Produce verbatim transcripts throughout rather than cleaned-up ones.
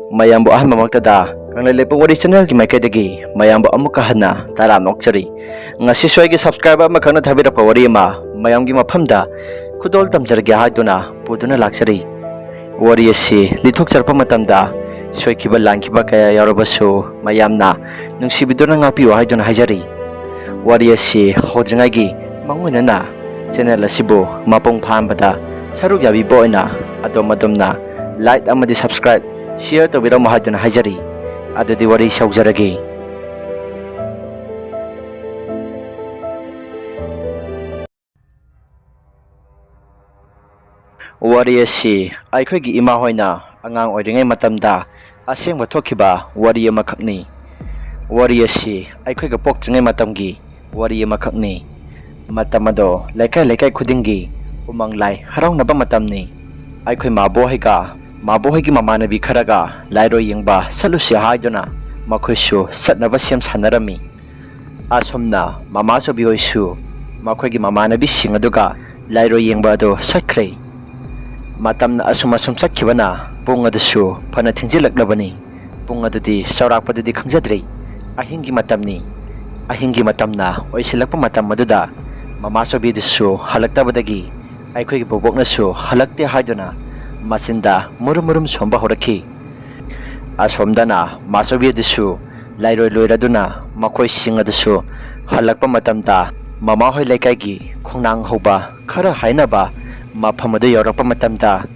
ꯃꯌꯥꯝꯕꯨ ꯑꯍꯥꯟꯕꯃꯛꯇꯗ ꯀꯪꯂꯩ ꯂꯩꯄꯥꯛ ꯋꯥꯔꯤ ꯆꯦꯅꯦꯜꯒꯤ ꯃꯥꯏꯀꯩꯗꯒꯤ ꯃꯌꯥꯝꯕꯨ ꯑꯃꯨꯛꯀ ꯍꯟꯅ ꯇꯔꯥꯝꯅ ꯑꯣꯛꯆꯔꯤ꯫ ꯉꯁꯤꯁꯨ ꯑꯩꯒꯤ ꯁꯕꯁꯀ꯭ꯔꯥꯏꯕꯔ ꯑꯃꯈꯛꯅ ꯊꯥꯕꯤꯔꯛꯄ ꯋꯥꯔꯤ ꯑꯃ ꯃꯌꯥꯝꯒꯤ ꯃꯐꯝꯗ ꯈꯨꯗꯣꯜ ꯇꯝꯖꯔꯒꯦ ꯍꯥꯏꯗꯨꯅ ꯄꯨꯗꯨꯅ ꯂꯥꯛꯆꯔꯤ꯫ ꯋꯥꯔꯤ ꯑꯁꯤ ꯂꯤꯊꯣꯛꯆꯔꯛꯄ ꯃꯇꯝꯗ ꯁꯣꯏꯈꯤꯕ ꯂꯥꯟꯈꯤꯕ ꯀꯌꯥ ꯌꯥꯎꯔꯕꯁꯨ ꯃꯌꯥꯝꯅ ꯅꯨꯡꯁꯤꯕꯤꯗꯨꯅ ꯉꯥꯛꯄꯤꯌꯨ ꯍꯥꯏꯗꯨꯅ ꯍꯥꯏꯖꯔꯤ꯫ ꯋꯥꯔꯤ ꯑꯁꯤ ꯍꯧꯗ꯭ꯔꯤꯉꯩꯒꯤ ꯃꯥꯡꯑꯣꯏꯅꯅ ꯆꯦꯅꯦꯜ ꯑꯁꯤꯕꯨ ꯃꯄꯨꯡ ꯐꯥꯍꯟꯕꯗ ꯁꯔꯨꯛ ꯌꯥꯕꯤꯕ ꯑꯣꯏꯅ ꯑꯗꯣꯝ ꯑꯗꯣꯝꯅ ꯂꯥꯏꯛ ꯑꯃꯗꯤ ꯁꯕꯁꯀ꯭ꯔꯥꯏꯕ, ꯁꯤꯌꯔ ꯇꯧꯕꯤꯔꯝꯃꯨ ꯍꯥꯏꯗꯨꯅ ꯍꯥꯏꯖꯔꯤ꯫ ꯑꯗꯨꯗꯤ ꯋꯥꯔꯤ ꯁꯤ ꯍꯧꯖꯔꯒꯦ꯫ ꯋꯥꯔꯤ ꯑꯁꯤ ꯑꯩꯈꯣꯏꯒꯤ ꯏꯃꯥ ꯍꯣꯏꯅ ꯑꯉꯥꯡ ꯑꯣꯏꯔꯤꯉꯩ ꯃꯇꯝꯗ ꯑꯁꯦꯡꯕ ꯊꯣꯛꯈꯤꯕ ꯋꯥꯔꯤ ꯑꯃꯈꯛꯅꯤ꯫ ꯋꯥꯔꯤ ꯑꯁꯤ ꯑꯩꯈꯣꯏꯒ ꯄꯣꯛꯇ꯭ꯔꯤꯉꯩ ꯃꯇꯝꯒꯤ ꯋꯥꯔꯤ ꯑꯃꯈꯛꯅꯤ꯫ ꯃꯇꯝ ꯑꯗꯣ ꯂꯩꯀꯥꯏ ꯂꯩꯀꯥꯏ ꯈꯨꯗꯤꯡꯒꯤ ꯎꯃꯪ ꯂꯥꯏ ꯍꯔꯥꯎꯅꯕ ꯃꯇꯝꯅꯤ꯫ ꯑꯩꯈꯣꯏ ꯃꯥꯕꯣ ꯍꯣꯏꯒ ꯃꯥꯕꯣ ꯍꯣꯏꯒꯤ ꯃꯃꯥꯟꯅꯕꯤ ꯈꯔꯒ ꯂꯥꯏꯔꯣꯏ ꯌꯦꯡꯕ ꯆꯠꯂꯨꯁꯤ ꯍꯥꯏꯗꯨꯅ ꯃꯈꯣꯏꯁꯨ ꯆꯠꯅꯕ ꯁꯦꯝ ꯁꯥꯟꯅꯔꯝꯃꯤ꯫ ꯑꯁꯨꯝꯅ ꯃꯃꯥ ꯆꯧꯕꯤ ꯍꯣꯏꯁꯨ ꯃꯈꯣꯏꯒꯤ ꯃꯃꯥꯟꯅꯕꯤꯁꯤꯡ ꯑꯗꯨꯒ ꯂꯥꯏꯔꯣꯏ ꯌꯦꯡꯕ ꯑꯗꯨ ꯆꯠꯈ꯭ꯔꯦ꯫ ꯃꯇꯝꯅ ꯑꯁꯨꯝ ꯑꯁꯨꯝ ꯆꯠꯈꯤꯕꯅ ꯄꯨꯡ ꯑꯗꯨꯁꯨ ꯐꯅ ꯊꯦꯡꯖꯤꯜꯂꯛꯂꯕꯅꯤ꯫ ꯄꯨꯡ ꯑꯗꯨꯗꯤ ꯆꯥꯎꯔꯥꯛꯄꯗꯨꯗꯤ ꯈꯪꯖꯗ꯭ꯔꯤ꯫ ꯑꯍꯤꯡꯒꯤ ꯃꯇꯝꯅꯤ꯫ ꯑꯍꯤꯡꯒꯤ ꯃꯇꯝꯅ ꯑꯣꯏꯁꯤꯜꯂꯛꯄ ꯃꯇꯝ ꯑꯗꯨꯗ ꯃꯃꯥ ꯆꯧꯕꯤꯗꯨꯁꯨ ꯍꯜꯂꯛꯇꯕꯗꯒꯤ ꯑꯩꯈꯣꯏꯒꯤ ꯕꯣꯕꯣꯛꯅꯁꯨ ꯍꯜꯂꯛꯇꯦ ꯍꯥꯏꯗꯨꯅ ꯃꯆꯤꯟꯗ ꯃꯨꯔꯨꯝ ꯃꯨꯔꯨꯝ ꯁꯣꯟꯕ ꯍꯧꯔꯛꯈꯤ꯫ ꯑꯁꯣꯝꯗꯅ ꯃꯥꯆꯧꯕꯤ ꯑꯗꯨꯁꯨ ꯂꯥꯏꯔꯣꯏ ꯂꯣꯏꯔꯗꯨꯅ ꯃꯈꯣꯏꯁꯤꯡ ꯑꯗꯨꯁꯨ ꯍꯜꯂꯛꯄ ꯃꯇꯝꯗ ꯃꯃꯥꯍꯣꯏ ꯂꯩꯀꯥꯏꯒꯤ ꯈꯣꯡꯅꯥꯡ ꯍꯧꯕ ꯈꯔ ꯍꯥꯏꯅꯕ ꯃꯐꯝ ꯑꯗꯨ ꯌꯧꯔꯛꯄ ꯃꯇꯝꯗ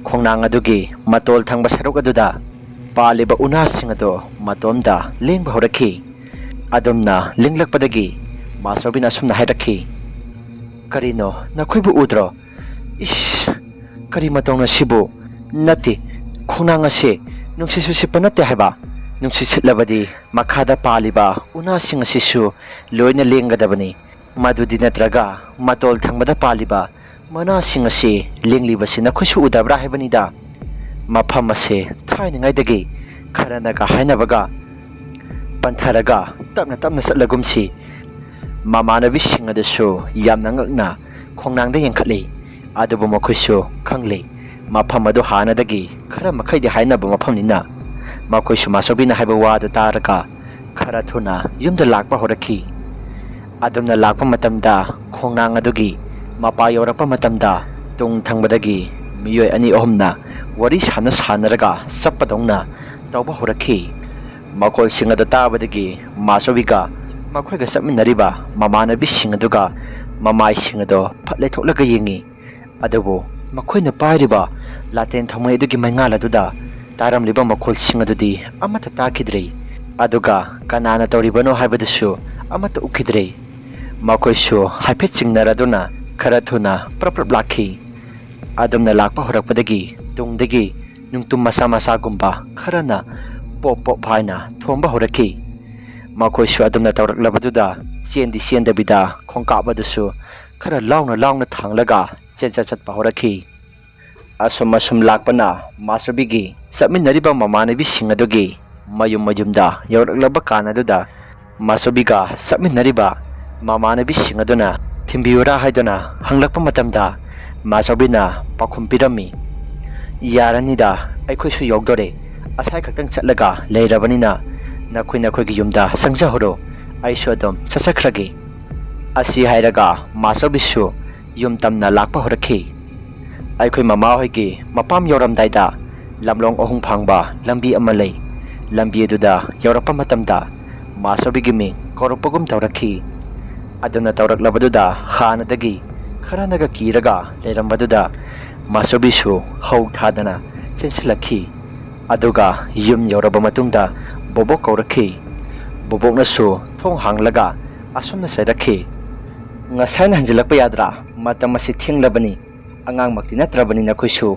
ꯈꯣꯡꯅꯥꯡ ꯑꯗꯨꯒꯤ ꯃꯇꯣꯜ ꯊꯪꯕ ꯁꯔꯨꯛ ꯑꯗꯨꯗ ꯄꯥꯜꯂꯤꯕ ꯎꯅꯥꯁꯤꯡ ꯑꯗꯨ ꯃꯇꯣꯝꯗ ꯂꯦꯡꯕ ꯍꯧꯔꯛꯈꯤ꯫ ꯑꯗꯨꯝꯅ ꯂꯦꯡꯂꯛꯄꯗꯒꯤ ꯃꯥꯆꯧꯕꯤꯅ ꯑꯁꯨꯝꯅ ꯍꯥꯏꯔꯛꯈꯤ, "ꯀꯔꯤꯅꯣ, ꯅꯈꯣꯏꯕꯨ ꯎꯗ꯭ꯔꯣ? ꯏꯁ, ꯀꯔꯤ ꯃꯇꯧꯅꯣ ꯁꯤꯕꯨ? ꯅꯠꯇꯦ, ꯈꯣꯡꯅꯥꯡ ꯑꯁꯦ ꯅꯨꯡꯁꯤꯠꯁꯨ ꯁꯤꯠꯄ ꯅꯠꯇꯦ ꯍꯥꯏꯕ꯫ ꯅꯨꯡꯁꯤꯠ ꯁꯤꯠꯂꯕꯗꯤ ꯃꯈꯥꯗ ꯄꯥꯜꯂꯤꯕ ꯎꯅꯥꯁꯤꯡ ꯑꯁꯤꯁꯨ ꯂꯣꯏꯅ ꯂꯦꯡꯒꯗꯕꯅꯤ꯫ ꯃꯗꯨꯗꯤ ꯅꯠꯇ꯭ꯔꯒ ꯃꯇꯣꯜ ꯊꯪꯕꯗ ꯄꯥꯜꯂꯤꯕ ꯃꯅꯥꯁꯤꯡ ꯑꯁꯤ ꯂꯦꯡꯂꯤꯕꯁꯤ ꯅꯈꯣꯏꯁꯨ ꯎꯗꯕ꯭ꯔꯥ ꯍꯥꯏꯕꯅꯤꯗ꯫ ꯃꯐꯝ ꯑꯁꯦ ꯊꯥꯏꯅꯉꯩꯗꯒꯤ ꯈꯔꯅꯒ ꯍꯥꯏꯅꯕꯒ ꯄꯟꯊꯔꯒ ꯇꯞꯅ ꯇꯞꯅ ꯆꯠꯂꯒꯨꯝꯁꯤ꯫" ꯃꯃꯥꯟꯅꯕꯤꯁꯤꯡ ꯑꯗꯨꯁꯨ ꯌꯥꯝꯅ ꯉꯛꯅ ꯈꯣꯡꯅꯥꯡꯗ ꯌꯦꯡꯈꯠꯂꯤ꯫ ꯑꯗꯨꯕꯨ ꯃꯈꯣꯏꯁꯨ ꯈꯪꯂꯤ, ꯃꯐꯝ ꯑꯗꯨ ꯍꯥꯟꯅꯗꯒꯤ ꯈꯔ ꯃꯈꯩꯗꯤ ꯍꯥꯏꯅꯕ ꯃꯐꯝꯅꯤꯅ ꯃꯈꯣꯏꯁꯨ ꯃꯥꯆꯧꯕꯤꯅ ꯍꯥꯏꯕ ꯋꯥꯗꯨ ꯇꯥꯔꯒ ꯈꯔ ꯊꯨꯅ ꯌꯨꯝꯗ ꯂꯥꯛꯄ ꯍꯧꯔꯛꯈꯤ꯫ ꯑꯗꯨꯝꯅ ꯂꯥꯛꯄ ꯃꯇꯝꯗ ꯈꯣꯡꯅꯥꯡ ꯑꯗꯨꯒꯤ ꯃꯄꯥ ꯌꯧꯔꯛꯄ ꯃꯇꯝꯗ ꯇꯨꯡ ꯊꯪꯕꯗꯒꯤ ꯃꯤꯑꯣꯏ ꯑꯅꯤ ꯑꯍꯨꯝꯅ ꯋꯥꯔꯤ ꯁꯥꯟꯅ ꯁꯥꯟꯅꯔꯒ ꯆꯠꯄꯗꯧꯅ ꯇꯧꯕ ꯍꯧꯔꯛꯈꯤ꯫ ꯃꯈꯣꯜꯁꯤꯡ ꯑꯗꯨ ꯇꯥꯕꯗꯒꯤ ꯃꯥꯆꯧꯕꯤꯒ ꯃꯈꯣꯏꯒ ꯆꯠꯃꯤꯟꯅꯔꯤꯕ ꯃꯃꯥꯟꯅꯕꯤꯁꯤꯡ ꯑꯗꯨꯒ ꯃꯃꯥꯏꯁꯤꯡ ꯑꯗꯨ ꯐꯠ ꯂꯩꯊꯣꯛꯂꯒ ꯌꯦꯡꯉꯤ꯫ ꯑꯗꯨꯕꯨ ꯃꯈꯣꯏꯅ ꯄꯥꯏꯔꯤꯕ ꯂꯥꯇꯦꯟ ꯊꯥꯎꯃꯩ ꯑꯗꯨꯒꯤ ꯃꯩꯉꯥꯜ ꯑꯗꯨꯗ ꯇꯥꯔꯝꯂꯤꯕ ꯃꯈꯣꯜꯁꯤꯡ ꯑꯗꯨꯗꯤ ꯑꯃꯠꯇ ꯇꯥꯈꯤꯗ꯭ꯔꯦ꯫ ꯑꯗꯨꯒ ꯀꯅꯥꯅ ꯇꯧꯔꯤꯕꯅꯣ ꯍꯥꯏꯕꯗꯨꯁꯨ ꯑꯃꯠꯇ ꯎꯈꯤꯗ꯭ꯔꯦ꯫ ꯃꯈꯣꯏꯁꯨ ꯍꯥꯏꯐꯦꯠ ꯆꯤꯡꯅꯔꯗꯨꯅ ꯈꯔ ꯊꯨꯅ ꯄ꯭ꯔꯞ ꯄ꯭ꯔꯞ ꯂꯥꯛꯈꯤ꯫ ꯑꯗꯨꯝꯅ ꯂꯥꯛꯄ ꯍꯧꯔꯛꯄꯗꯒꯤ ꯇꯨꯡꯗꯒꯤ ꯅꯨꯡꯇꯨꯝ ꯃꯆꯥ ꯃꯆꯥꯒꯨꯝꯕ ꯈꯔꯅ ꯄꯣꯞ ꯄꯣꯞ ꯍꯥꯏꯅ ꯊꯣꯝꯕ ꯍꯧꯔꯛꯈꯤ꯫ ꯃꯈꯣꯏꯁꯨ ꯑꯗꯨꯝꯅ ꯇꯧꯔꯛꯂꯕꯗꯨꯗ ꯆꯦꯟꯗꯤ ꯆꯦꯟꯗꯕꯤꯗ ꯈꯣꯡꯀꯥꯞ ꯑꯗꯨꯁꯨ ꯈꯔ ꯂꯥꯎꯅ ꯂꯥꯎꯅ ꯊꯥꯡꯂꯒ ꯆꯦꯟꯆꯠ ꯆꯠꯄ ꯍꯧꯔꯛꯈꯤ꯫ ꯑꯁꯨꯝ ꯑꯁꯨꯝ ꯂꯥꯛꯄꯅ ꯃꯥꯆꯧꯕꯤꯒꯤ ꯆꯠꯃꯤꯟꯅꯔꯤꯕ ꯃꯃꯥꯟꯅꯕꯤꯁꯤꯡ ꯑꯗꯨꯒꯤ ꯃꯌꯨꯝ ꯃꯌꯨꯝꯗ ꯌꯧꯔꯛꯂꯕ ꯀꯥꯟ ꯑꯗꯨꯗ ꯃꯥꯆꯧꯕꯤꯒ ꯆꯠꯃꯤꯟꯅꯔꯤꯕ ꯃꯃꯥꯟꯅꯕꯤꯁꯤꯡ ꯑꯗꯨꯅ ꯊꯤꯟꯕꯤꯌꯨꯔꯥ ꯍꯥꯏꯗꯨꯅ ꯍꯪꯂꯛꯄ ꯃꯇꯝꯗ ꯃꯥꯆꯧꯕꯤꯅ ꯄꯥꯎꯈꯨꯝ ꯄꯤꯔꯝꯃꯤ, "ꯌꯥꯔꯅꯤꯗ, ꯑꯩꯈꯣꯏꯁꯨ ꯌꯧꯗꯣꯔꯦ꯫ ꯑꯁꯥꯏ ꯈꯛꯇꯪ ꯆꯠꯂꯒ ꯂꯩꯔꯕꯅꯤꯅ ꯅꯈꯣꯏ ꯅꯈꯣꯏꯒꯤ ꯌꯨꯝꯗ ꯆꯪꯖꯍꯧꯔꯣ, ꯑꯩꯁꯨ ꯑꯗꯨꯝ ꯆꯠꯆꯈ꯭ꯔꯒꯦ"꯫ ꯑꯁꯤ ꯍꯥꯏꯔꯒ ꯃꯥꯆꯧꯕꯤꯁꯨ ꯌꯨꯝ ꯇꯝꯅ ꯂꯥꯛꯄ ꯍꯧꯔꯛꯈꯤ꯫ ꯑꯩꯈꯣꯏ ꯃꯃꯥꯍꯣꯏꯒꯤ ꯃꯄꯥꯝ ꯌꯧꯔꯝꯗꯥꯏꯗ ꯂꯝꯂꯣꯡ ꯑꯍꯨꯝ ꯐꯥꯡꯕ ꯂꯝꯕꯤ ꯑꯃ ꯂꯩ꯫ ꯂꯝꯕꯤ ꯑꯗꯨꯗ ꯌꯧꯔꯛꯄ ꯃꯇꯝꯗ ꯃꯥꯆꯧꯕꯤꯒꯤ ꯃꯤꯡ ꯀꯧꯔꯛꯄꯒꯨꯝ ꯇꯧꯔꯛꯈꯤ꯫ ꯑꯗꯨꯅ ꯇꯧꯔꯛꯂꯕꯗꯨꯗ ꯍꯥꯟꯅꯗꯒꯤ ꯈꯔꯅꯒ ꯀꯤꯔꯒ ꯂꯩꯔꯝꯕꯗꯨꯗ ꯃꯥꯆꯧꯕꯤꯁꯨ ꯍꯧ ꯊꯥꯗꯅ ꯆꯦꯟꯁꯤꯜꯂꯛꯈꯤ꯫ ꯑꯗꯨꯒ ꯌꯨꯝ ꯌꯧꯔꯕ ꯃꯇꯨꯡꯗ ꯕꯣꯕꯣꯛ ꯀꯧꯔꯛꯈꯤ꯫ ꯕꯣꯕꯣꯛꯅꯁꯨ ꯊꯣꯡ ꯍꯥꯡꯂꯒ ꯑꯁꯨꯝꯅ ꯆꯩꯔꯛꯈꯤ, "ꯉꯁꯥꯏꯅ ꯍꯟꯖꯤꯜꯂꯛꯄ ꯌꯥꯗ꯭ꯔꯥ? ꯃꯇꯝ ꯑꯁꯤ ꯊꯦꯡꯂꯕꯅꯤ꯫ ꯑꯉꯥꯡꯃꯛꯇꯤ ꯅꯠꯇ꯭ꯔꯕꯅꯤ ꯅꯈꯣꯏꯁꯨ꯫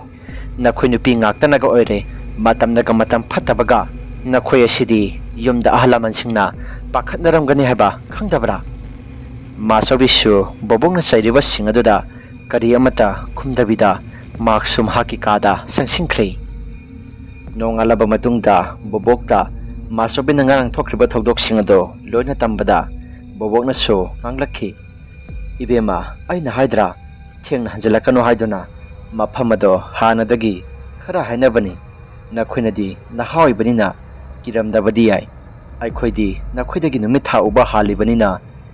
ꯅꯈꯣꯏ ꯅꯨꯄꯤ ꯉꯥꯛꯇꯅꯒ ꯑꯣꯏꯔꯦ꯫ ꯃꯇꯝꯅꯒ ꯃꯇꯝ ꯐꯠꯇꯕꯒ꯫ ꯅꯈꯣꯏ ꯑꯁꯤꯗꯤ ꯌꯨꯝꯗ ꯑꯍꯜ ꯂꯃꯟꯁꯤꯡꯅ ꯄꯥꯈꯠꯅꯔꯝꯒꯅꯤ ꯍꯥꯏꯕ ꯈꯪꯗꯕ꯭ꯔꯥ?" ꯃꯥꯆꯧꯕꯤꯁꯨ ꯕꯣꯕꯣꯛꯅ ꯆꯩꯔꯤꯕꯁꯤꯡ ꯑꯗꯨꯗ ꯀꯔꯤ ꯑꯃꯠꯇ ꯈꯨꯝꯗꯕꯤꯗ ꯃꯍꯥꯛꯁꯨ ꯃꯍꯥꯛꯀꯤ ꯀꯥꯗ ꯆꯪꯁꯤꯟꯈ꯭ꯔꯦ꯫ ꯅꯣꯡꯉꯥꯜꯂꯕ ꯃꯇꯨꯡꯗ ꯕꯣꯕꯣꯛꯇ ꯃꯥꯆꯧꯕꯤꯅ ꯉꯔꯥꯡ ꯊꯣꯛꯈ꯭ꯔꯤꯕ ꯊꯧꯗꯣꯛꯁꯤꯡ ꯑꯗꯨ ꯂꯣꯏꯅ ꯇꯝꯕꯗ ꯕꯣꯕꯣꯛꯅꯁꯨ ꯉꯥꯡꯂꯛꯈꯤ, "ꯏꯕꯦꯝꯃ, ꯑꯩꯅ ꯍꯥꯏꯗ꯭ꯔꯥ, ꯊꯦꯡꯅ ꯍꯟꯖꯤꯜꯂꯛꯀꯅꯨ ꯍꯥꯏꯗꯨꯅ꯫ ꯃꯐꯝ ꯑꯗꯣ ꯍꯥꯟꯅꯗꯒꯤ ꯈꯔ ꯍꯥꯏꯅꯕꯅꯤ꯫ ꯅꯈꯣꯏꯅꯗꯤ ꯅꯍꯥ ꯑꯣꯏꯕꯅꯤꯅ ꯀꯤꯔꯝꯗꯕꯗꯤ ꯌꯥꯏ꯫ ꯑꯩꯈꯣꯏꯗꯤ ꯅꯈꯣꯏꯗꯒꯤ ꯅꯨꯃꯤꯠ ꯊꯥ ꯎꯕ ꯍꯥꯜꯂꯤꯕꯅꯤꯅ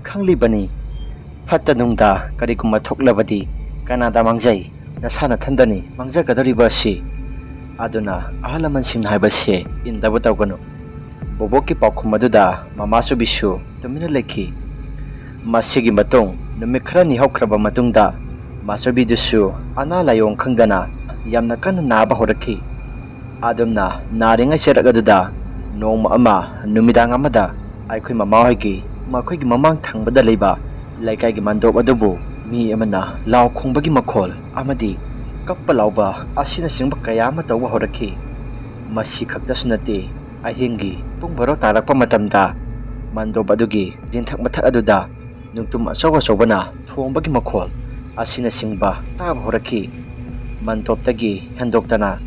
ꯈꯪꯂꯤꯕꯅꯤ꯫ ꯐꯠꯇ ꯅꯨꯡꯗ ꯀꯔꯤꯒꯨꯝꯕ ꯊꯣꯛꯂꯕꯗꯤ ꯀꯅꯥꯗ ꯃꯥꯡꯖꯩ? ꯅꯁꯥ ꯅꯊꯟꯗꯅꯤ ꯃꯥꯡꯖꯒꯗꯧꯔꯤꯕ ꯑꯁꯤ꯫ ꯑꯗꯨꯅ ꯑꯍꯜ ꯂꯃꯟꯁꯤꯡꯅ ꯍꯥꯏꯕꯁꯦ ꯏꯟꯗꯕ ꯇꯧꯒꯅꯨ꯫ ꯕꯣꯕꯣꯛꯀꯤ ꯄꯥꯎꯈꯨꯝ ꯑꯗꯨꯗ ꯃꯃꯥꯆꯧꯕꯤꯁꯨ ꯇꯨꯃꯤꯟꯅ ꯂꯩꯈꯤ꯫ ꯃꯁꯤꯒꯤ ꯃꯇꯨꯡ ꯅꯨꯃꯤꯠ ꯈꯔꯅꯤ ꯍꯧꯈ꯭ꯔꯕ ꯃꯇꯨꯡꯗ ꯃꯥꯆꯧꯕꯤꯗꯨꯁꯨ ꯑꯅꯥ ꯂꯥꯏꯑꯣꯡ ꯈꯪꯗꯅ ꯌꯥꯝꯅ ꯀꯟꯅ ꯅꯥꯕ ꯍꯧꯔꯛꯈꯤ꯫ ꯑꯗꯨꯝꯅ ꯅꯥꯔꯤꯉꯩ ꯆꯔꯛ ꯑꯗꯨꯗ ꯅꯣꯡꯃ ꯑꯃ ꯅꯨꯃꯤꯗꯥꯡ ꯑꯃꯗ ꯑꯩꯈꯣꯏ ꯃꯃꯥꯍꯣꯏꯒꯤ ꯃꯈꯣꯏꯒꯤ ꯃꯃꯥꯡ ꯊꯪꯕꯗ ꯂꯩꯕ ꯂꯩꯀꯥꯏꯒꯤ ꯃꯟꯗꯣꯞ ꯑꯗꯨꯕꯨ ꯃꯤ ꯑꯃꯅ ꯂꯥꯎ ꯈꯣꯡꯕꯒꯤ ꯃꯈꯣꯜ ꯑꯃꯗꯤ ꯀꯞꯄ ꯂꯥꯎꯕ ꯑꯁꯤꯅꯆꯤꯡꯕ ꯀꯌꯥ ꯑꯃ ꯇꯧꯕ ꯍꯧꯔꯛꯈꯤ꯫ ꯃꯁꯤ ꯈꯛꯇꯁꯨ ꯅꯠꯇꯦ, ꯑꯍꯤꯡꯒꯤ ꯄꯨꯡ ꯕꯥꯔꯣ ꯇꯥꯔꯛꯄ ꯃꯇꯝꯗ ꯃꯟꯗꯣꯞ ꯑꯗꯨꯒꯤ ꯆꯤꯟꯊꯛ ꯃꯊꯛ ꯑꯗꯨꯗ ꯅꯨꯡꯇꯨꯝ ꯑꯆꯧ ꯑꯆꯧꯕꯅ ꯊꯣꯡꯕꯒꯤ ꯃꯈꯣꯜ ꯑꯁꯤꯅꯆꯤꯡꯕ ꯇꯥꯕ ꯍꯧꯔꯛꯈꯤ꯫ ꯃꯟꯗꯣꯞꯇꯒꯤ ꯍꯦꯟꯗꯣꯛꯇꯅ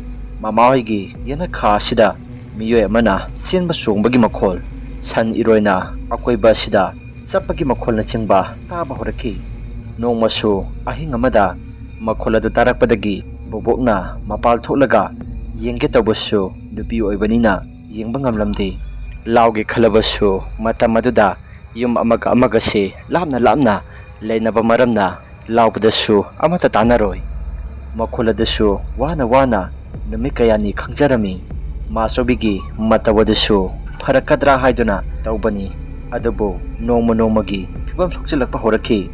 ꯃꯃꯥꯍꯣꯏꯒꯤ ꯌꯦꯅꯈꯥ ꯑꯁꯤꯗ ꯃꯤꯑꯣꯏ ꯑꯃꯅ ꯆꯦꯟꯕ ꯆꯣꯡꯕꯒꯤ ꯃꯈꯣꯜ, ꯁꯟ ꯏꯔꯣꯏꯅ ꯑꯀꯣꯏꯕ ꯑꯁꯤꯗ ꯆꯠꯄꯒꯤ ꯃꯈꯣꯜꯅꯆꯤꯡꯕ ꯇꯥꯕ ꯍꯧꯔꯛꯈꯤ꯫ ꯅꯣꯡꯃꯁꯨ ꯑꯍꯤꯡ ꯑꯃꯗ ꯃꯈꯣꯜ ꯑꯗꯨ ꯇꯥꯔꯛꯄꯗꯒꯤ ꯕꯣꯕꯣꯛꯅ ꯃꯄꯥꯜ ꯊꯣꯛꯂꯒ ꯌꯦꯡꯒꯦ ꯇꯧꯕꯁꯨ ꯅꯨꯄꯤ ꯑꯣꯏꯕꯅꯤꯅ ꯌꯦꯡꯕ ꯉꯝꯂꯝꯗꯦ꯫ ꯂꯥꯎꯒꯦ ꯈꯜꯂꯕꯁꯨ ꯃꯇꯝ ꯑꯗꯨꯗ ꯌꯨꯝ ꯑꯃꯒ ꯑꯃꯒꯁꯦ ꯂꯥꯞꯅ ꯂꯥꯞꯅ ꯂꯩꯅꯕ ꯃꯔꯝꯅ ꯂꯥꯎꯕꯗꯁꯨ ꯑꯃꯠꯇ ꯇꯥꯟꯅꯔꯣꯏ꯫ ꯃꯈꯣꯜ ꯑꯗꯨꯁꯨ ꯋꯥꯅ ꯋꯥꯅ ꯅꯨꯃꯤꯠ ꯀꯌꯥꯅꯤ ꯈꯪꯖꯔꯝꯃꯤ꯫ ꯃꯥꯆꯧꯕꯤꯒꯤ ꯃꯇꯧ ꯑꯗꯨꯁꯨ ꯐꯔꯛꯀꯗ꯭ꯔꯥ ꯍꯥꯏꯗꯨꯅ ꯇꯧꯕꯅꯤ꯫ ꯑꯗꯨꯕꯨ ꯅꯣꯡꯃ ꯅꯣꯡꯃꯒꯤ ꯐꯤꯕꯝ ꯁꯣꯛꯆꯤꯜꯂꯛꯄ ꯍꯧꯔꯛꯈꯤ꯫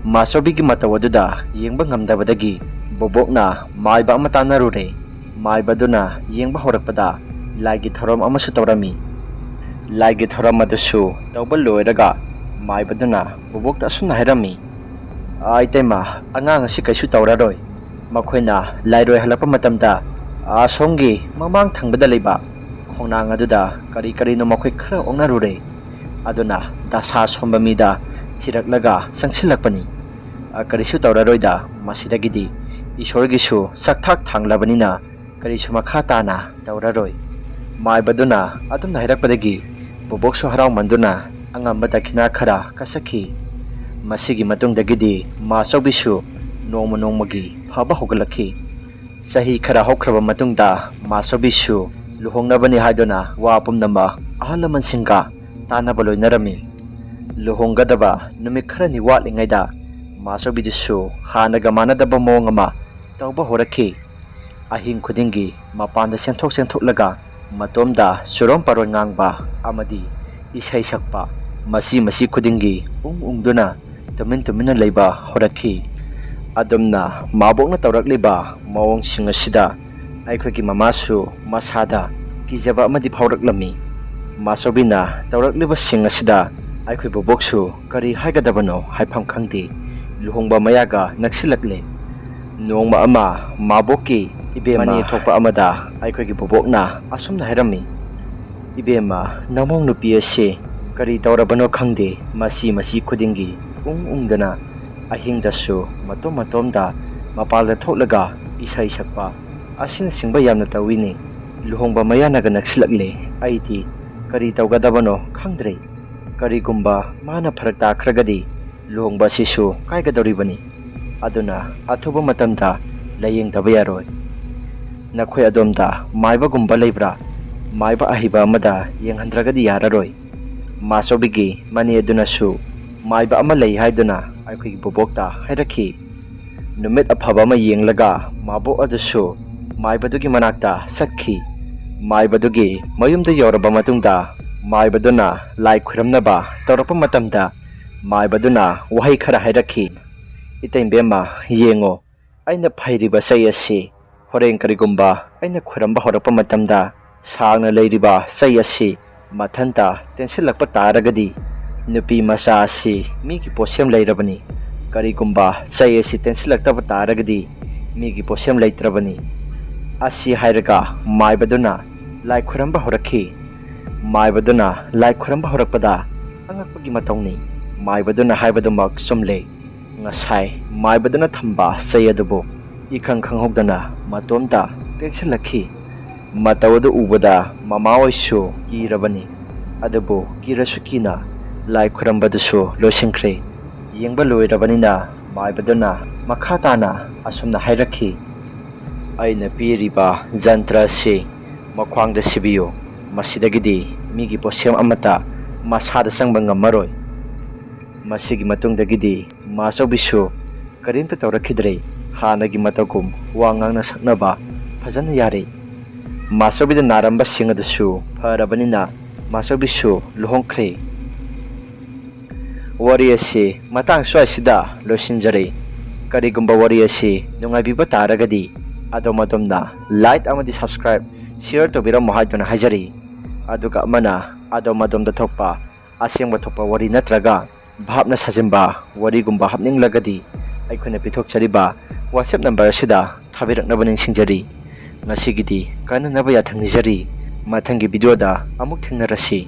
ꯃꯥꯆꯧꯕꯤꯒꯤ ꯃꯇꯧ ꯑꯗꯨꯗ ꯌꯦꯡꯕ ꯉꯝꯗꯕꯗꯒꯤ ꯕꯣꯕꯣꯛꯅ ꯃꯥꯏꯕ ꯑꯃ ꯇꯥꯟꯅꯔꯨꯔꯦ꯫ ꯃꯥꯏꯕꯗꯨꯅ ꯌꯦꯡꯕ ꯍꯧꯔꯛꯄꯗ ꯂꯥꯏꯒꯤ ꯊꯧꯔꯝ ꯑꯃꯁꯨ ꯇꯧꯔꯝꯃꯤ꯫ ꯂꯥꯏꯒꯤ ꯊꯧꯔꯝ ꯑꯗꯨꯁꯨ ꯇꯧꯕ ꯂꯣꯏꯔꯒ ꯃꯥꯏꯕꯗꯨꯅ ꯕꯣꯕꯣꯛꯇ ꯑꯁꯨꯝꯅ ꯍꯥꯏꯔꯝꯃꯤ, "ꯑꯥ, ꯏꯇꯩꯃ, ꯑꯉꯥꯡ ꯑꯁꯤ ꯀꯩꯁꯨ ꯇꯧꯔꯔꯣꯏ꯫ ꯃꯈꯣꯏꯅ ꯂꯥꯏꯔꯣꯏ ꯍꯜꯂꯛꯄ ꯃꯇꯝꯗ ꯑꯁꯣꯝꯒꯤ ꯃꯃꯥꯡ ꯊꯪꯕꯗ ꯂꯩꯕ ꯈꯣꯡꯅꯥꯡ ꯑꯗꯨꯗ ꯀꯔꯤ ꯀꯔꯤꯅꯣ ꯃꯈꯣꯏ ꯈꯔ ꯑꯣꯛꯅꯔꯨꯔꯦ꯫ ꯑꯗꯨꯅ ꯗꯁꯥ ꯁꯣꯟꯕ ꯃꯤꯗ ꯊꯤꯔꯛꯂꯒ ꯆꯪꯁꯤꯜꯂꯛꯄꯅꯤ꯫ ꯑ, ꯀꯔꯤꯁꯨ ꯇꯧꯔꯔꯣꯏꯗ, ꯃꯁꯤꯗꯒꯤꯗꯤ ꯏꯁꯣꯔꯒꯤꯁꯨ ꯁꯛꯊꯥꯛ ꯊꯥꯡꯂꯕꯅꯤꯅ ꯀꯔꯤꯁꯨ ꯃꯈꯥ ꯇꯥꯅ ꯇꯧꯔꯔꯣꯏ꯫" ꯃꯥꯏꯕꯗꯨꯅ ꯑꯗꯨꯝꯅ ꯍꯥꯏꯔꯛꯄꯗꯒꯤ ꯕꯣꯕꯣꯛꯁꯨ ꯍꯔꯥꯎꯃꯟꯗꯨꯅ ꯑꯉꯝꯕ ꯗꯈꯤꯅꯥ ꯈꯔ ꯀꯠꯆꯈꯤ꯫ ꯃꯁꯤꯒꯤ ꯃꯇꯨꯡꯗꯒꯤꯗꯤ ꯃꯥꯆꯧꯕꯤꯁꯨ ꯅꯣꯡꯃ ꯅꯣꯡꯃꯒꯤ ꯐꯕ ꯍꯧꯒꯠꯂꯛꯈꯤ꯫ ꯆꯍꯤ ꯈꯔ ꯍꯧꯈ꯭ꯔꯕ ꯃꯇꯨꯡꯗ ꯃꯥꯆꯧꯕꯤꯁꯨ ꯂꯨꯍꯣꯡꯅꯕꯅꯤ ꯍꯥꯏꯗꯨꯅ ꯋꯥ ꯄꯨꯝꯅꯃꯛ ꯑꯍꯜ ꯂꯃꯟꯁꯤꯡꯒ ꯇꯥꯟꯅꯕ ꯂꯣꯏꯅꯔꯝꯃꯤ꯫ ꯂꯨꯍꯣꯡꯒꯗꯕ ꯅꯨꯃꯤꯠ ꯈꯔꯅꯤ ꯋꯥꯠꯂꯤꯉꯩꯗ ꯃꯥꯆꯧꯕꯤꯗꯨꯁꯨ ꯍꯥꯟꯅꯒ ꯃꯥꯟꯅꯗꯕ ꯃꯑꯣꯡ ꯑꯃ ꯇꯧꯕ ꯍꯧꯔꯛꯈꯤ꯫ ꯑꯍꯤꯡ ꯈꯨꯗꯤꯡꯒꯤ ꯃꯄꯥꯟꯗ ꯆꯦꯟꯊꯣꯛ ꯆꯦꯟꯊꯣꯛꯂꯒ ꯃꯇꯣꯝꯗ ꯆꯨꯔꯣꯟ ꯄꯥꯔꯣꯟ ꯉꯥꯡꯕ ꯑꯃꯗꯤ ꯏꯁꯩ ꯁꯛꯄ, ꯃꯁꯤ ꯃꯁꯤ ꯈꯨꯗꯤꯡꯒꯤ ꯎꯪ ꯎꯪꯗꯨꯅ ꯇꯨꯃꯤꯟ ꯇꯨꯃꯤꯟꯅ ꯂꯩꯕ ꯍꯧꯔꯛꯈꯤ꯫ ꯑꯗꯨꯝꯅ ꯃꯥꯕꯣꯛꯅ ꯇꯧꯔꯛꯂꯤꯕ ꯃꯑꯣꯡꯁꯤꯡ ꯑꯁꯤꯗ ꯑꯩꯈꯣꯏꯒꯤ ꯃꯃꯥꯁꯨ ꯃꯁꯥꯗ ꯀꯤꯖꯕ ꯑꯃꯗꯤ ꯐꯥꯎꯔꯛꯂꯝꯃꯤ꯫ ꯃꯥꯆꯧꯕꯤꯅ ꯇꯧꯔꯛꯂꯤꯕꯁꯤꯡ ꯑꯁꯤꯗ ꯑꯩꯈꯣꯏ ꯕꯣꯕꯣꯛꯁꯨ ꯀꯔꯤ ꯍꯥꯏꯒꯗꯕꯅꯣ ꯍꯥꯏꯐꯝ ꯈꯪꯗꯦ꯫ ꯂꯨꯍꯣꯡꯕ ꯃꯌꯥꯒ ꯅꯛꯁꯤꯜꯂꯛꯂꯦ꯫ ꯅꯣꯡꯃ ꯑꯃ ꯃꯥꯕꯣꯛꯀꯤ ꯏꯕꯦꯝꯃ ꯃꯅꯦ ꯊꯣꯛꯄ ꯑꯃꯗ ꯑꯩꯈꯣꯏꯒꯤ ꯕꯣꯕꯣꯛꯅ ꯑꯁꯨꯝꯅ ꯍꯥꯏꯔꯝꯃꯤ, "ꯏꯕꯦꯝꯃ, ꯅꯃꯧ ꯅꯨꯄꯤ ꯑꯁꯤ ꯀꯔꯤ ꯇꯧꯔꯕꯅꯣ ꯈꯪꯗꯦ, ꯃꯁꯤ ꯃꯁꯤ ꯈꯨꯗꯤꯡꯒꯤ ꯎꯪ ꯎꯪꯗꯅ ꯑꯍꯤꯡꯗꯁꯨ ꯃꯇꯣꯝ ꯃꯇꯣꯝꯗ ꯃꯄꯥꯜꯗ ꯊꯣꯛꯂꯒ ꯏꯁꯩ ꯁꯛꯄ ꯑꯁꯤꯅꯆꯤꯡꯕ ꯌꯥꯝꯅ ꯇꯧꯏꯅꯦ꯫ ꯂꯨꯍꯣꯡꯕ ꯃꯌꯥꯅꯒ ꯅꯛꯁꯤꯜꯂꯛꯂꯦ, ꯑꯩꯗꯤ ꯀꯔꯤ ꯇꯧꯒꯗꯕꯅꯣ ꯈꯪꯗ꯭ꯔꯦ꯫ ꯀꯔꯤꯒꯨꯝꯕ ꯃꯥꯅ ꯐꯔꯛ ꯇꯥꯈ꯭ꯔꯒꯗꯤ ꯂꯨꯍꯣꯡꯕ ꯑꯁꯤꯁꯨ ꯀꯥꯏꯒꯗꯧꯔꯤꯕꯅꯤ꯫ ꯑꯗꯨꯅ ꯑꯊꯨꯕ ꯃꯇꯝꯗ ꯂꯥꯏꯌꯦꯡꯗꯕ ꯌꯥꯔꯣꯏ꯫ ꯅꯈꯣꯏ ꯑꯗꯣꯝꯗ ꯃꯥꯏꯕꯒꯨꯝꯕ ꯂꯩꯕ꯭ꯔꯥ? ꯃꯥꯏꯕ ꯑꯍꯩꯕ ꯑꯃꯗ ꯌꯦꯡꯍꯟꯗ꯭ꯔꯒꯗꯤ ꯌꯥꯔꯔꯣꯏ꯫" ꯃꯥꯆꯧꯕꯤꯒꯤ ꯃꯅꯦ ꯑꯗꯨꯅꯁꯨ ꯃꯥꯏꯕ ꯑꯃ ꯂꯩ ꯍꯥꯏꯗꯨꯅ ꯑꯩꯈꯣꯏꯒꯤ ꯕꯣꯕꯣꯛꯇ ꯍꯥꯏꯔꯛꯈꯤ꯫ ꯅꯨꯃꯤꯠ ꯑꯐꯕ ꯑꯃ ꯌꯦꯡꯂꯒ ꯃꯥꯕꯣꯛ ꯑꯗꯨꯁꯨ ꯃꯥꯏꯕꯗꯨꯒꯤ ꯃꯅꯥꯛꯇ ꯆꯠꯈꯤ꯫ ꯃꯥꯏꯕꯗꯨꯒꯤ ꯃꯌꯨꯝꯗ ꯌꯧꯔꯕ ꯃꯇꯨꯡꯗ ꯃꯥꯏꯕꯗꯨꯅ ꯂꯥꯏ ꯈꯨꯔꯨꯝꯅꯕ ꯇꯧꯔꯛꯄ ꯃꯇꯝꯗ ꯃꯥꯏꯕꯗꯨꯅ ꯋꯥꯍꯩ ꯈꯔ ꯍꯥꯏꯔꯛꯈꯤ꯫ "ꯏꯇꯩꯕꯦꯝꯃ, ꯌꯦꯡꯉꯣ, ꯑꯩꯅ ꯐꯩꯔꯤꯕ ꯆꯩ ꯑꯁꯤ ꯍꯣꯔꯦꯟ ꯀꯔꯤꯒꯨꯝꯕ ꯑꯩꯅ ꯈꯨꯔꯝꯕ ꯍꯧꯔꯛꯄ ꯃꯇꯝꯗ ꯁꯥꯡꯅ ꯂꯩꯔꯤꯕ ꯆꯩ ꯑꯁꯤ ꯃꯊꯟꯇ ꯇꯦꯟꯁꯤꯜꯂꯛꯄ ꯇꯥꯔꯒꯗꯤ ꯅꯨꯄꯤ ꯃꯆꯥ ꯑꯁꯤ ꯃꯤꯒꯤ ꯄꯣꯠꯁꯦꯝ ꯂꯩꯔꯕꯅꯤ꯫ ꯀꯔꯤꯒꯨꯝꯕ ꯆꯩ ꯑꯁꯤ ꯇꯦꯟꯁꯤꯜꯂꯛꯇꯕ ꯇꯥꯔꯒꯗꯤ ꯃꯤꯒꯤ ꯄꯣꯠꯁꯦꯝ ꯂꯩꯇ꯭ꯔꯕꯅꯤ꯫" ꯑꯁꯤ ꯍꯥꯏꯔꯒ ꯃꯥꯏꯕꯗꯨꯅ ꯂꯥꯏ ꯈꯨꯔꯝꯕ ꯍꯧꯔꯛꯈꯤ꯫ ꯃꯥꯏꯕꯗꯨꯅ ꯂꯥꯏ ꯈꯨꯔꯝꯕ ꯍꯧꯔꯛꯄꯗ ꯑꯉꯛꯄꯒꯤ ꯃꯇꯧꯅꯤ꯫ ꯃꯥꯏꯕꯗꯨꯅ ꯍꯥꯏꯕꯗꯨꯃꯛ ꯆꯨꯝꯂꯦ꯫ ꯉꯁꯥꯏ ꯃꯥꯏꯕꯗꯨꯅ ꯊꯝꯕ ꯆꯩ ꯑꯗꯨꯕꯨ ꯏꯈꯪ ꯈꯪꯍꯧꯗꯅ ꯃꯇꯣꯝꯇ ꯇꯦꯟꯁꯤꯜꯂꯛꯈꯤ꯫ ꯃꯇꯧ ꯑꯗꯨ ꯎꯕꯗ ꯃꯃꯥ ꯍꯣꯏꯁꯨ ꯀꯤꯔꯕꯅꯤ꯫ ꯑꯗꯨꯕꯨ ꯀꯤꯔꯁꯨ ꯀꯤꯅ ꯂꯥꯏ ꯈꯨꯔꯝꯕꯗꯨꯁꯨ ꯂꯣꯏꯁꯤꯟꯈ꯭ꯔꯦ꯫ ꯌꯦꯡꯕ ꯂꯣꯏꯔꯕꯅꯤꯅ ꯃꯥꯏꯕꯗꯨꯅ ꯃꯈꯥ ꯇꯥꯅ ꯑꯁꯨꯝꯅ ꯍꯥꯏꯔꯛꯈꯤ, ꯑꯩꯅ ꯄꯤꯔꯤꯕ ꯖꯟꯇ꯭ꯔ ꯑꯁꯤ ꯃꯈ꯭ꯋꯥꯡꯗ ꯁꯤꯕꯤꯌꯨ꯫ ꯃꯁꯤꯗꯒꯤꯗꯤ ꯃꯤꯒꯤ ꯄꯣꯠꯁꯦꯝ ꯑꯃꯠꯇ ꯃꯁꯥꯗ ꯆꯪꯕ ꯉꯝꯃꯔꯣꯏ꯫ ꯃꯁꯤꯒꯤ ꯃꯇꯨꯡꯗꯒꯤꯗꯤ ꯃꯥꯆꯧꯕꯤꯁꯨ ꯀꯔꯤꯝꯇ ꯇꯧꯔꯛꯈꯤꯗ꯭ꯔꯦ꯫ ꯍꯥꯟꯅꯒꯤ ꯃꯇꯧꯒꯨꯝ ꯋꯥ ꯉꯥꯡꯅ ꯁꯛꯅꯕ ꯐꯖꯅ ꯌꯥꯔꯦ꯫ ꯃꯥꯆꯧꯕꯤꯗ ꯅꯥꯔꯝꯕꯁꯤꯡ ꯑꯗꯨꯁꯨ ꯐꯔꯕꯅꯤꯅ ꯃꯥꯆꯧꯕꯤꯁꯨ ꯂꯨꯍꯣꯡꯈ꯭ꯔꯦ꯫ ꯋꯥꯔꯤ ꯑꯁꯤ ꯃꯇꯥꯡ ꯁ꯭ꯋꯥꯏꯁꯤꯗ ꯂꯣꯏꯁꯤꯟꯖꯔꯦ꯫ ꯀꯔꯤꯒꯨꯝꯕ ꯋꯥꯔꯤ ꯑꯁꯤ ꯅꯨꯡꯉꯥꯏꯕꯤꯕ ꯇꯥꯔꯒꯗꯤ ꯑꯗꯣꯝ ꯑꯗꯣꯝꯅ like ꯑꯃꯗꯤ subscribe, share ꯇꯧꯕꯤꯔꯝꯃꯣ ꯍꯥꯏꯗꯨꯅ ꯍꯥꯏꯖꯔꯤ꯫ ꯑꯗꯨꯒ ꯑꯃꯅ ꯑꯗꯣꯝ ꯑꯗꯣꯝꯗ ꯊꯣꯛꯄ ꯑꯁꯦꯡꯕ ꯊꯣꯛꯄ ꯋꯥꯔꯤ ꯅꯠꯇ꯭ꯔꯒ ꯚꯥꯞꯅ ꯁꯥꯖꯤꯟꯕ ꯋꯥꯔꯤꯒꯨꯝꯕ ꯍꯥꯞꯅꯤꯡꯂꯒꯗꯤ ꯑꯩꯈꯣꯏꯅ ꯄꯤꯊꯣꯛꯆꯔꯤꯕ WhatsApp number ꯑꯁꯤꯗ ꯊꯥꯕꯤꯔꯛꯅꯕ ꯅꯤꯡꯁꯤꯡꯖꯔꯤ꯫ ꯉꯁꯤꯒꯤꯗꯤ ꯀꯥꯟꯅꯅꯕ ꯌꯥꯊꯪ ꯅꯤꯖꯔꯤ꯫ ꯃꯊꯪꯒꯤ videoꯗ ꯑꯃꯨꯛ ꯊꯦꯡꯅꯔꯁꯤ꯫